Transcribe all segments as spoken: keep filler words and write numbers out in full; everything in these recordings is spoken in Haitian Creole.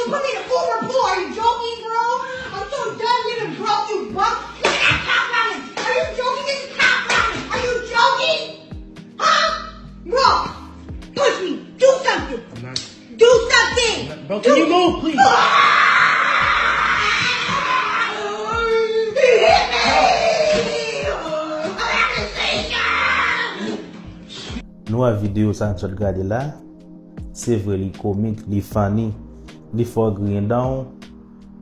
Put me in an Uber pool. Are you joking, bro? I'm so done living broke, you bum. Look at that cop ramen. Are you joking? This is cop ramen. Are you joking? Huh? Bro, push me. Do something. I'm not. Do something. Bro, can you move, please? Nou wè videyo sa n sot gade la. Se vre, li komik, li funny, li fè w griyen dan w,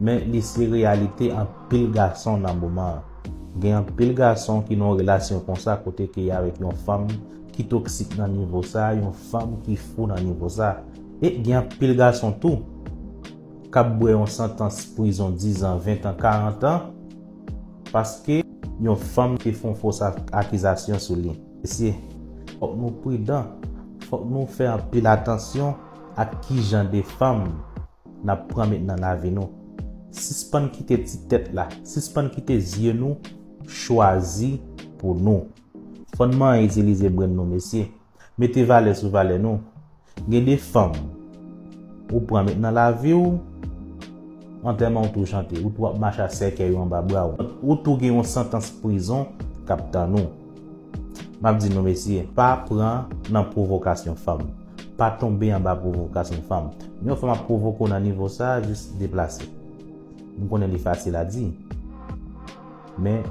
men li se reyalite anpil gason nan moman an. Gen anpil gason ki nan yon relasyon konsa kote ke y avèk yon fanm ki toksik nan nivo sa, yon fanm ki fou nan nivo sa. E gen anpil gason tou k ap bwè yon santans prizon diz an, ven an, karant an, paske yon fanm te fè yon fos ak- akizasyon sou li. Mesye, fòk nou pridan, fòk nou fè anpil atansyon ak ki jan de fanm n ap pran met nan lavi nou. Sispann kite ti tèt la, sispann kite zye nou chwazi pou nou. Fò n manyen itilize brenn nou, mesye. Mete valè sou valè nou. Gen de fanm ou pran met nan lavi w, antèman w tou chante, ou tou ap mache ak sèkèy yo anba bra w. Ou tou gen yon santans prizon k ap tann ou. M ap di nou, mesye, pa pran nan pwovokasyon fanm. Pa tonbe anba pwovokasyon fanm. Yon fanm ap pwovoke w nan nivo sa, jis deplase. M konnen li fasil a di, men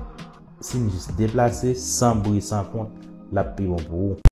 si n jis deplase san bri san kont, l ap pi bon pou ou.